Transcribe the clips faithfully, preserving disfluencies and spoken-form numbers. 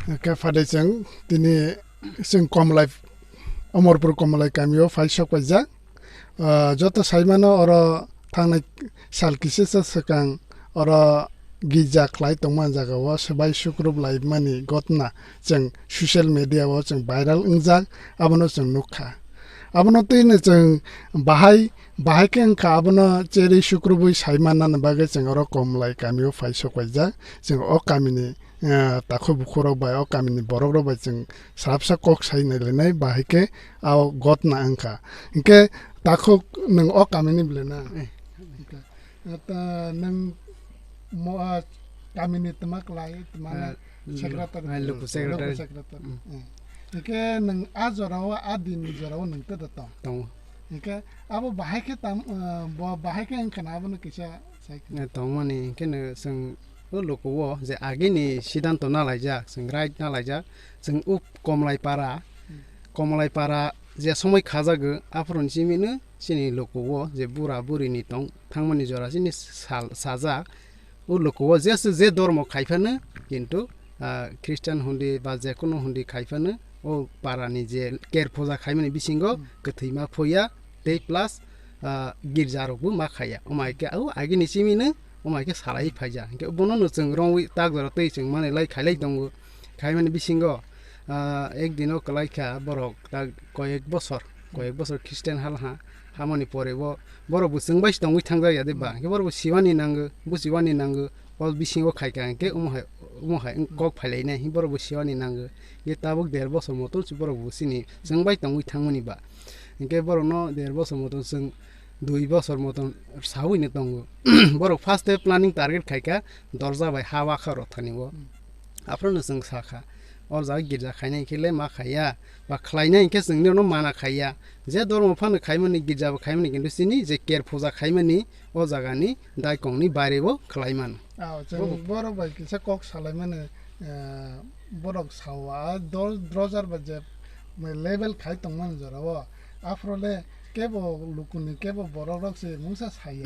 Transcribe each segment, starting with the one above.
Khe phadai chwng tini chwng Komlai, Omorpur Komlai kamio phai sok paijak. Ah, joto saimano oro thangnai sal kisisa swkang oro girja khlai tongma jagao swbai sukrup laimani gotna chwng social media o chwng viral wngjak, abono chwng nukha. Abono twino chwng bahai, bahai khe wngkha abono cherwi sukrubwi saimanani bagwi chwng oro Komlai kamio phai sok paijak. Chwng o kamini, eh, takhuk bukhukrok bai, o kamini borokrok bai chwng salsa kok sai nailainai, bahai khe o gotna wngkha. Hinkhe takhuk nwng o kamini belai na? Eh. Hinkhe, eh, ta-, nwng mo-, ah, kamini twma klai, twma na Eh, secretary. Eh, luku secretary. Luku secretary. Mm. Eh. Hinkhe nwng a jorao, a din jorao nwng teda tong? Tongo. Hinkhe abo bahai khe tam, eh, bo bahai khe wngkha na abono kisa sai khe. Eh, tongmani hinkhe no chwng O luku o je agini siddhanto nalaijak, chwng right nalaijak, chwng o Komlai para, Komlai para je somoi khajago, aphuru ni simi no chini luku o je bura buri ni tong thangmani jora chini sal sajak, o luku o je se je dormo khai phano, kintu, ah, Christian hundi ba je kunu hundi khai phano, o para ni je ker puja khaimani bisingo kwthwi ma phuya, tei plus, ah, girja rok bo ma khaiya. Omo hai khe o agini simi no, omo hai khe salai phaija. Hinkhe bono no chwng rongwi tak jora tei chwng mani lai khailai tongo. Khaimani bisingo, ah, ek dino kwlai kha borok tak koyek bosor, koyek bosor Christian hal ha, hamani pore bo borok bo chwng bai se tongwi thangjak ya de ba. Hinkhe borok bo siwani nango, buchiwani nango. O bisingo khai kha hinkhe omo hai, omo hai wng kok phailainai, borok bo siwani nango. Hinkhe tabuk der bosor motom se borok bo chini chwng bai tongwi thangmani ba. Hinkhe borokno der bosor motom chwng dui bosor motom saui no tongo. Borok first day planning target khai kha dorja bai ha wakha rw thani o. Aphuru no chwng sa kha, o jaga girja khainai hinkhe le ma khaiya, ba khlainai hinkhe chwng nini no mana khaiya. Je dormo phano khaimani, girja bo khaimani, kintu chini je ker puja khaimani, o jaga ni daikong ni baire bo khlai mano. Ah, chwng Bobo. Borok bai kisa kok salai mani, eh, borok sao a dor-, drojar ba je level khai tong mani jora o. Aphuru le kebo lukuni kebo borok rok se mungsa saya.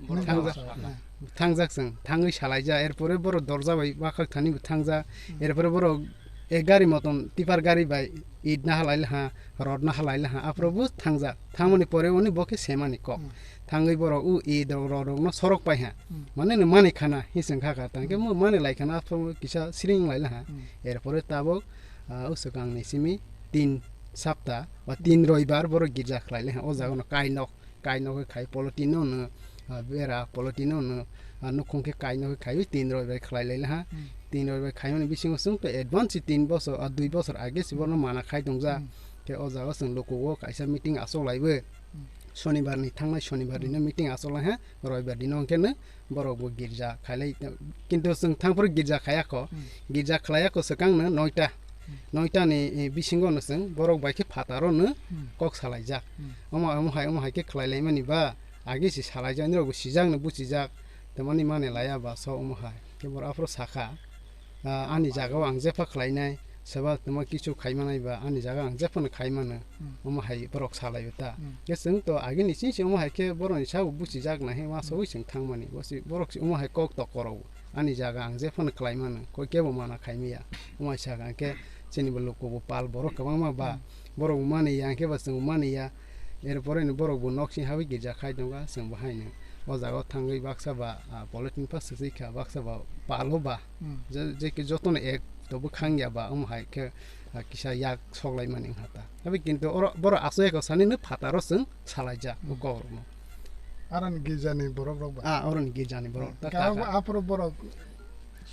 Borok Nini thangjak, sao, eh. Thangjak chwng, thangwi salai ja, erpore borok dorja bai wakhak thani bo thangjak, Hmm. erpore borok e gari motom tipar gari bai it na halai le ha, rod na halai le ha, aphuru bo thangjak. Thangmani pore oni bo khe semani kok. Hmm. Thangwi borok o it rok, rod rok no sorok pai ha. Hmm. Mane no mani khana, hi chwng kha kha, tang khe Hmm. mo mani lai khana, aphuru kisa siring lai le ha. Hmm. Erpore tabuk, ah, o swkang ni simi tin sapta ba tin roibar borok girja khlai le ha. O jaga no kainok, kainok khe khai polythene no no, ah, bera polythene no no, ah, nukhung khe kainok khe khai tin roibar khlai lai le ha. Hmm. Tin roibar khaimani bisingo chwng to advance tin bosor, ah, dui bosor age se borok no mana khai tongja. Hmm. Khe o jaga chwng luku o kaisa meeting achuk lai bo. Hmm. Shonibar ni thangnai shonibar dino Hmm. meeting achuk lai ha, roibar dino hwnkhe no borok bo girja khailai, kintu chwng thangphuru girja khaiya kho, Hmm. girja khlaiya kho swkang no noita, Hmm. noita ni, eh, bisingo no chwng borok bai khe phataro no Hmm. kok salaijak. Hmm. Omo, omo hai, omo hai khe khlai lai mani ba, age se salaijak, nini rok bo sijak no buchijak, tamani mani laya ba so omo hai. Khe borok aphuru sakha, ah, ani jaga o ang jepha khlai nai, Seba tongma kichu khai manai ba, ani jaga ang jephano khai mano, Hmm. omo hai borok salai ta. Hmm. Khe chwng to agini chini se omo hai khe borokni sabo buchijak nai, ma Hmm. sogwi chwng thang mani. Bo se borok se omo hai kok to koro, ani jaga ang jephano khlai mano, koi kebo mana khai maya. Omo hai saka khe chini bo luku bo pal borok kwbangma ba, Hmm. borok mani ya, hwnkhe ba chwng mani ya. Er pore ni borok bo nok sing habwi girja khai tongo, chwng bo haino. O jaga o thangwi baksa ba, ah, polythene pa swswi kha, baksa ba palo ba. Hmm. Je, je khe jotono ek to bwkhang ya ba, omo hai khe, ah, kisa yak sok lai mani wngkha ta. Tei kintu oro, borok aswk eko sani no phataro chwng salai jak, Hmm. o kok rok no. Aroni girja ni borok rok ba? Ah, oroni girja ni borok. Hmm. Ta, Khe ta, abo ta. Aphuru borok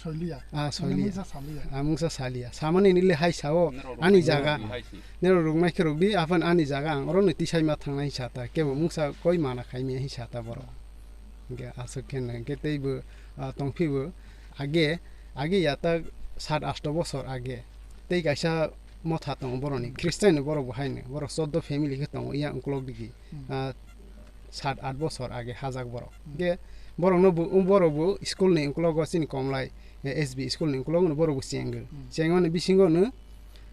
soiliya? Ah, soiliya. Mungsa saliya? Ah, mungsa saliya. Samani nile hai sao, Norok ani rwkmai jaga. Khe rwdi hai si. Norok rwkmai khe rwdi, aphano ani jaga ang orono tisai ma thangnai sa ta. Kebo mungsa koi mana khai maya hi sa ta borok. Hwnkhe aswk khe no, hwnkhe tei bo, ah, tongphi bo. Age, age ya ta sat asto bosor age. Tei kaisa motha tongo borokni, Christian ni borok bo haino. Borok choddo family khe tongo, yang ukolog digi. Hmm. Ah, sat at bosor age hajak borok. Hmm. Hwnkhe borokno bo, borok bo school ni ukolog o chini komlai, eh, S B school ni ukolog no borok bo chengo. Hmm. Chengmani bisingo no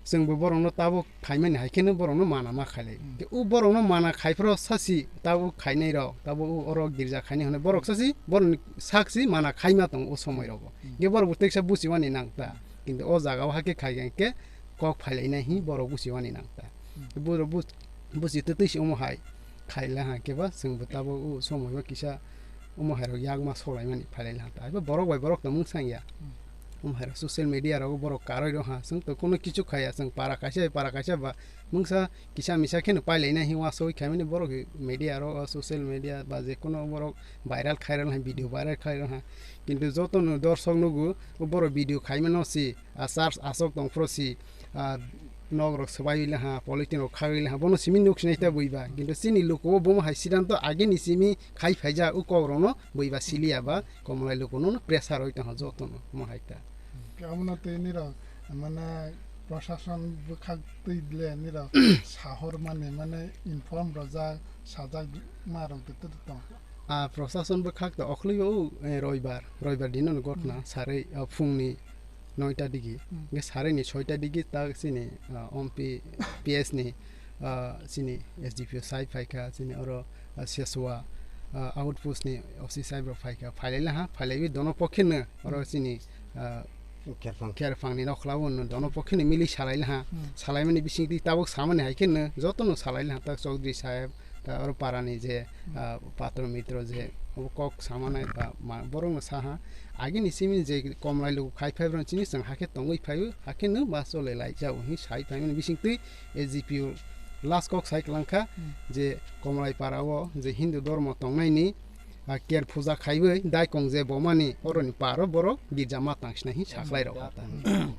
chwng bo borokno tabuk khaimani hai kheno borokno mana ma khailai. Hmm. Hwnkhe o borokno mana khaiphuru sasi tabuk khainai rok, tabuk o oro girja khainai hwnwi borok sasi borokni sakchi mana khaima tongo o somoi rogo. Hmm. Hwnkhe borok bo teksa buchiwani nang ta. Kintu o jaga o hakhe khai khe kok phailainai hi borok busi wani nang ta. Borok bus-, busi twtwi se omo hai khaila ha khe ba chwng bo tabuk o somoi o kisa omo hai rok yakma solaimani phailaila ha ta. Borok bai borok tongmung sangya. Omo hai rok social media rogo borok karwi rok ha. Chwng to kono kichu khaya, chwng para kaisa bai para kaisa ba mungsa kisa misa kheno pailainai hi uansugwi khaimani borok media ro, o social media ba je kono borok viral khairok ha, video viral khairok ha. Kintu jotono dorsok nugo o borok video khaimano si, a, church asok tongphro si, a, nok rok swbai le ha, polythene rok khagwi le ha, bono simi nuk sinai ta buiba. Kintu chini luku o bomo hai sidanto agini simi khai phaijak o kok rokno buiba siliya ba komlai lukuno pressure oi tongha jotono mo hai ta. Khe omono twi nirok, mane, prosason bwkhak twi le nirok sahor mani, mane, inform rojak, sajak ma rok de tong. A, prosason bwkhak to okhliyo o, eh, roibar, roibar dino no gotna, sarwi, ah, phungni noita digi, hwnkhe sarwi ni soita digi ta chini, ah, ompi P S ni, ah, chini S D P O sai phaikha, chini oro, ah, Seswa, ah, outpost ni O C sai bo phaikha, phailai laha, phailaiwi dono pokhe no oro chini, ah, Kherphang. Kherphang ni nokhla o no dono pokhe no mili salai laha, salaimani bisingtwi tabuk samani hai khe no joto no salai laha ta Chaudhary saheb, ta oro para ni je, ah, patro mitro je obo kok samanai ba ma-, borok no saha, agini simi je komlai luku khai phai borok chini chwng hakhe tongwi phaio, hakhe no ma cholai lai jao hi sai phaimani bisingtwi A G P O last kok sai kwlangkha je Komlai para o je Hindu dormo tongnaini, ah, ker puja khaiwi daikong je bomani oroni paro borok girja ma tangsinai hi saklai rok ta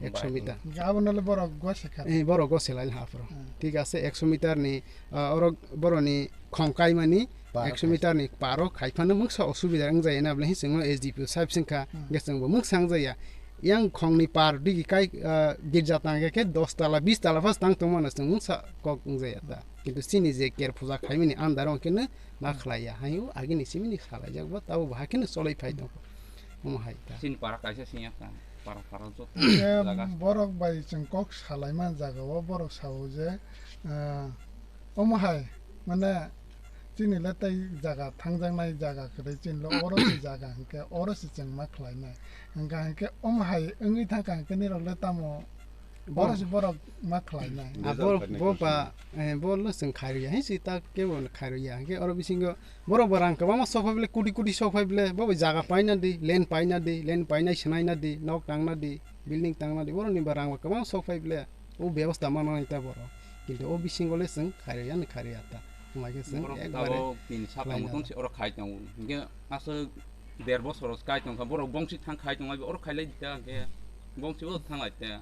ekso meter. Abono le borok gose kha. Eh, borok gose lai ha phro. Thik ase ekso meter ni, ah, orok boroni khong kaimani ekso meter ni paro khai phano mungsa osubida wng jaya na bole hi chwngno S D P O sahib singkha, hwnkhe chwngbo mungsa wng jaya. Yang khongni par digi kai, ah, girja tang khe dos tala, bis tala phas tang tongmano chwng mungsa kok wng jaya ta. Kintu chini je ker puja khaimani andaro hwnkhe no ma khlaiya. Hai o agini simini salaijak bo tabo bo hakhe no choloi phai tongo. Omo hai ta. Chini para kaisa singya ta. Para para joto jaga. Borok bai chwng kok salai man jaga o borok sao je, ah, omo hai, mane, chini le tei jaga thangjaknai jaga kwrwi chini le oro si jaga hwnkhe oro si chwng ma khlainai. Hwnkha hwnkhe omo hai wngwi thangkha hwnkhe nirok le tamo oro si borok ma khlainai. Ah, bo, bo ba, eh, bo le chwng khairokya, hai si ta kebo khairokya. Hwnkhe oro bisingo borok bo rang kwbangma sok phai bwle, koti koti sok phai bwle, bo bai jaga paina di, land paina di, land painai swnai na di, nok tangna di, building tangna di, borok ni ba rang ba kwbang sok phai bwle. O bebosta manai ta borok. Kintu o bisingo le chwng khairokya ni khairokya ta. Wngma khe chwng ekbare tabuk tin sat tamo tong se oro khai tongo. Hwnkhe aswk der bosor o khai tongkha. Borok bongsi thang khai tongma oro khailai di ta hwnkhe bongsi o thanglai ta.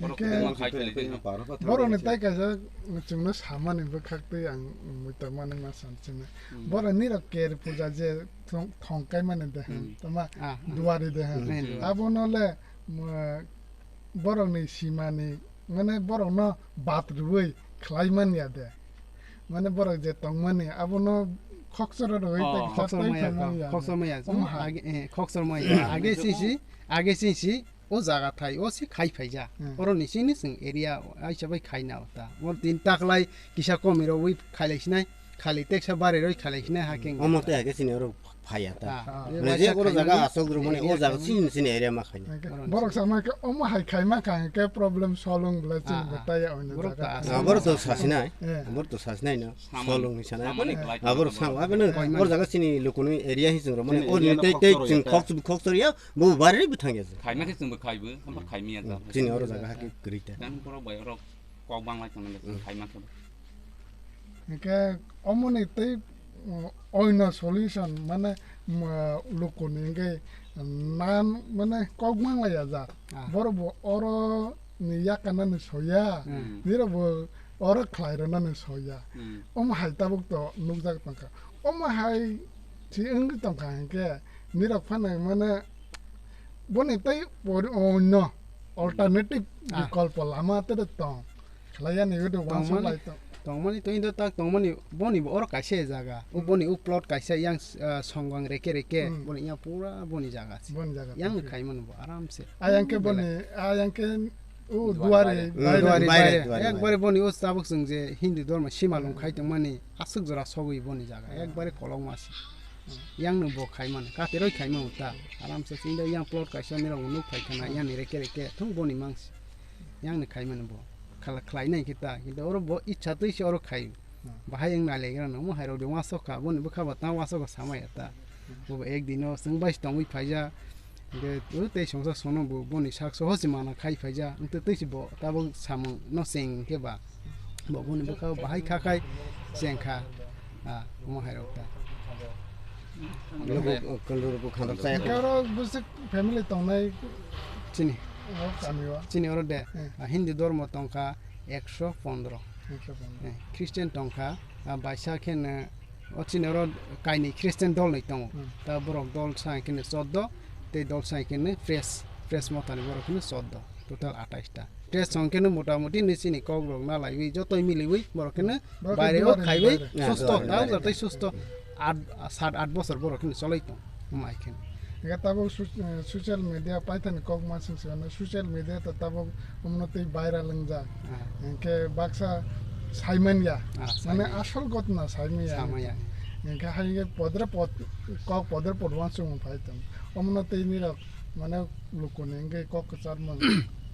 Borok kwbangma khai tonglaijak. Borok ni tai kaisa chwngno samani bwkhak twi ang muitamani ma sansina. Borok nirok ker puja je thong, thong kaimani de, tama duari de. Abono le, borokni simani, mane, borokno bat rwui khlai man ya de. Mane, borok je tongmani, abono khokchoro rwui khokchor maya, khokchor maya. Omo hai. Age, eh, khokchor maya. Age sisi, age sisi, o jaga thai, o si khai phaija. Oro ni sini chwng area aisa bai khaina ota. Oro tin taklai kisa komi rwui khailai sinai, khali teksa bare roi khailai sinai hakhe. Omo te age sini oro phaiya ta. Mane je oro jaga asok rw mane o jaga chini chini area ma khaina. Borok sama khe omo hai khai ma kha khe problem solung bla chini bwtai ya oino jaga. Borok to sasinai. Borok to sasinai no. Solung ni sanai. Borok sama bene oro jaga chini lukuni area hi chwng rw mane oro tei tei chwng khok khok chor ya bo bare bo thang ya. Khai ma khe chwng bo khai bo, hamba khai mi ya ta. Chini oro jaga ha khe kwrwi ta. Borok bai oro kok bang lai tong khai ma khe. Hingke omoni tei, mm, oino solution mane, mm, lukuni hingke nan mane kok manglaiya ja. Borok bo oro ni yakanani soya, nirok bo oro khlai rwnani soya. Omo hai tabuk to nukjak tongkha. Omo hai si wngwi tongkha hingke nirok phano mane boni tei pori-, oino alternative bikolpo lama tere tong. Khlaiyani godo uansuk lai tong. Tongmani to indo tak tongmani boni bo oro kaisa jaga. O boni o plot kaisa yang, ah, songwang reke reke boni yang pura boni jaga se. Boni jaga yang khaimani bo aram se. Ayang ke boni, ayang ke o duari baire. Duari baire. Ekbare boni o tabuk chwng je Hindu dormo sima lung khai tongmani aswk jora sogwi boni jaga. Ekbare kolokma se. Yang no bo khai mano, katiroi khai mano ta. Aram se sing de yang plot kaisa nirok nuk phai khana, yang ni reke reke, thung boni mangs. Yang ni khai mano bo. Khala-, khlai nai khe ta, kintu oro bo ichha twi se oro khai. Bahai wng nai legra no, omo hai rok de wansok kha, boni bwkha bo ta wansok kha sama ya ta. Bo bo ek dino chwng bai tongwi phaija. Hingke o tei songsa sono bo boni sak soho se mana khai phaija. Wngte tei se bo tabok samung no cheng khe ba. Bo boni bwkha bo bahai kha khai cheng kha. Ah, omo hai rok ta. Logo, logo khandok chaya. Hingke oro bwswk family tongnai Chini, o kami o. Chini oro de, Hmm. ah, Hindi dormo tongkha ekso pondro. Ekso pondro. Eh, Christian tongkha, ah, baisa khe no, o chini oro kainwi Christian dol ni tongo. Hmm. Ta borok dol sa khe no choddo, tei dol sa khe no fresh, fresh motani borok khe no choddo. Total atais ta. Fresh song khe no mota moti ni chini kok rok na laiwi jotoi miliwi borok khe no Borok khe baire o duari khaiwi baire. Susto, Ah, ta duari. Jotoi susto. At, sat at bosor borok khe no choloi tong. Mai khe. Hingke tabuk su-, eh, social media paithani kok ma sing sing ano social media ta tabuk omono tei viral wngjak. Ah. Hingke baksa saimanya. Ah, mane saimanya. Asol gotna saimanya. Samaya. Hingke hai hingke podre pod, kok podre pod wansukmung phai tong. Omono tei nirok mane lukuni hingke kok kwchar mano.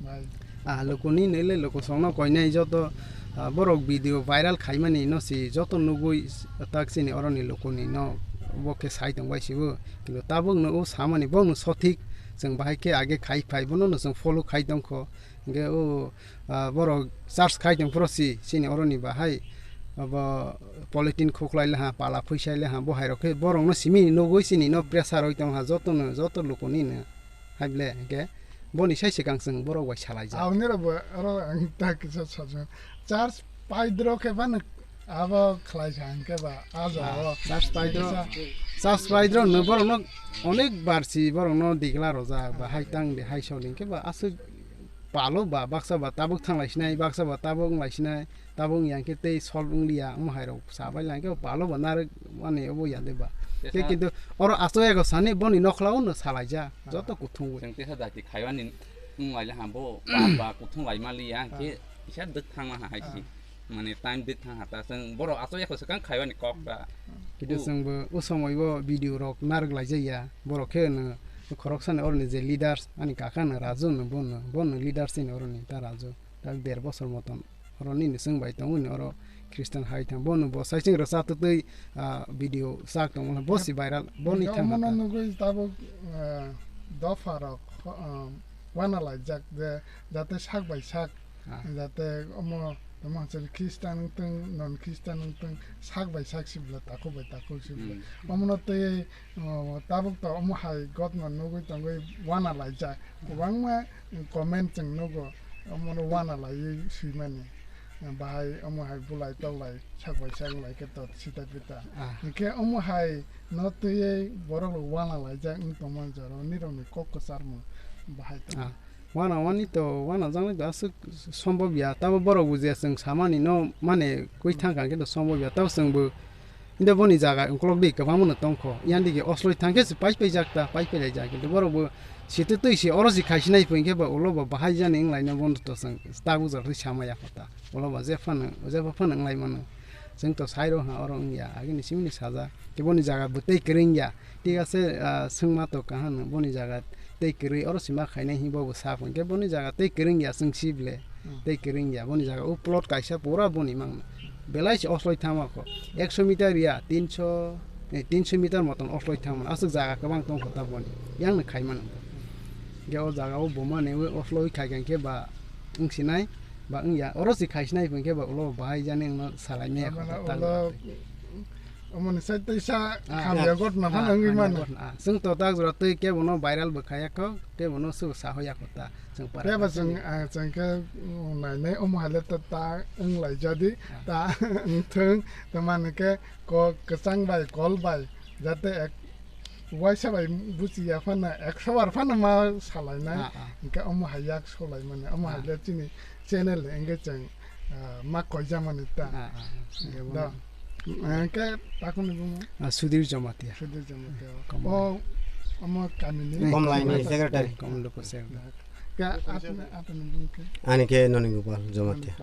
Bai. Ah, lukuni nele luku songno koinai joto, ah, borok video viral khaimani no si joto nugui tak chini oroni lukuni no bo khe sai tong bai sibo. Kintu tabuk no o samani bo no sothik chwng bahai khe age khai phai bono no chwng follow khai tong kho. Hingke o, ah, borok search khai tong phro si chini oroni bahai abo polythene khuklai le ha, pala phuisai le ha, bo hai rok khe borok no simi nugui chini no pressure oi tong ha joto no, joto lukuni no. Hai ble, hingke boni sai swkang chwng borok bai salaijak. Aboni rok bo oro ang ta kisa sajak. Charge paidro khe bano abo khlai sa hingke ba, a jaga Ah, o. Charge paidro, Kisa charge paidro no borok no onek bar si borok no digla rojak ba, hai tang de, hai soli hingke ba aswk palo ba, baksa ba tabuk thang lai sinai, baksa ba tabuk wng lai sinai. Tabuk wngya khe tei solve wngliya, omo hai rok sa bai lang khe palo bo narwk mani obo ya de ba. Tesa Khe kintu oro asto ego sani boni nokhlao no salaijak, Ah. joto kuthung wi. Chwng tesa jati khaiwani wng lai ha bo ba, ba kuthung lai mali ya khe Ah. isa dwk thang ma ha hai si. Ah. Mane time dwk thang ha ta chwng borok asto ego swkang khaiwani kok ta. Kintu U. Chwng bo o somoi bo video rok narwk lai jaya, borok khe no khorok sani oroni je leaders ani kaka no Raju no bo no, bo no leaders ni oroni ta Raju. Tak der bosor moton. Oro nini chwng bai tongo ni oro Christian hai thang. Bono bo sai chwng rwchap twtwi, ah, video chak tongo, bo si viral, boni Hingke thang omono hata. Nugui tabuk, ah, dopha rok, ah, wana laijak je jate sak bai sak, Ah. jate omo tamo hwnsa Christian wng tong, non Christian wng tong, sak bai sak sibla, takhuk bai takhuk sibla. Hmm. Omono tei, ah, tabuk to omo hai gotno nugui tongwi wana laijak. Kwbangma comment chwng nugo, omono wana laiwi swimani. Bahai omo hai bulai toklai sak bai sak lai khe to sita pita. Ah. Hingkhe omo hai no twiwi borok rok wana laijak wng tongma jora nirokni kok kwcharmung bahai tong. Ah. Wana wani to wana jaknai to aswk sombobya, tabo borok bo je chwng samani no mane kwi thang kha khe to sombobya, tabo chwng bo Hinde boni jaga ukolog di kwbangma no tongkho. Yang digi osloi thangkhe se pai pai jak ta, pai pai lai jak. Kintu borok bo sitwi twi se oro si khai sinai pho, hingkhe ba ulo ba bahai jani wng laina bondo to chwng tabuk jora twi sama ya kho ta. Ulo ba je phano, je pha phano wng lai mano. Chwng to sai rw ha oro wng ya, agini simi ni saja. Khe boni jaga bo tei kwrwng ya. Thik ase, ah, swngma to kaha no, boni jaga tei kwrwi oro sima khainai hwnba bo sak hwnkhe boni jaga tei kwrwng ya chwng si ble, Hmm. tei kwrwng ya boni jaga o plot kaisa pura boni mangno belai se osloi thama kho, ekso meter ya, tinso, eh, tinso meter moton osloi thama aswk jaga kwbang tong kho ta boni yang no khai mano. Hwnkhe o jaga o bo mani osloi khai kha hwnkhe ba wng sinai ba wng ya oro se khai sinai hwnkhe ba ulo bahai jani wngno salai maya kho Amana ta ulo tang. Omoni sai teisa Ah, khamya ah, gotna ah, phano wngwi khamya mano. Gotna, ah. Chwng to tak jora twi kebono viral bo khaya kho, kebono se sa hoya kho ta. Chwng para Kebo ta chwng, chwng. Ah, chwng khe, um, nainai omo hai le ta, ta wng lai jadi, Ah. ta wng thung, tamani khe ko kwchang bai, kol bai, jate ek, waisa bai buchi ya phano, ekso bar phano ma salai nai. Ah, ah. Hingkhe omo hai yak solai mani, omo hai Ah. le chini channel ni wngwi chwng, ah, ma koijamani ta. Ah, ah, ah. Da. Hingke bo Eh, ke takuni bumo? Ah, Sudhir Jamatia. Sudhir Jamatia. Komla. O, omo kamini? Eh, Komla ni Komla. Secretary. Komla ko secretary. Ke atni, atni bumo ke? Ani ke Noni Gopal Jamatia.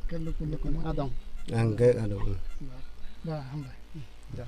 Ke lukuni bumo? Adong. Ang ke Adong. Da, hambai. Ja.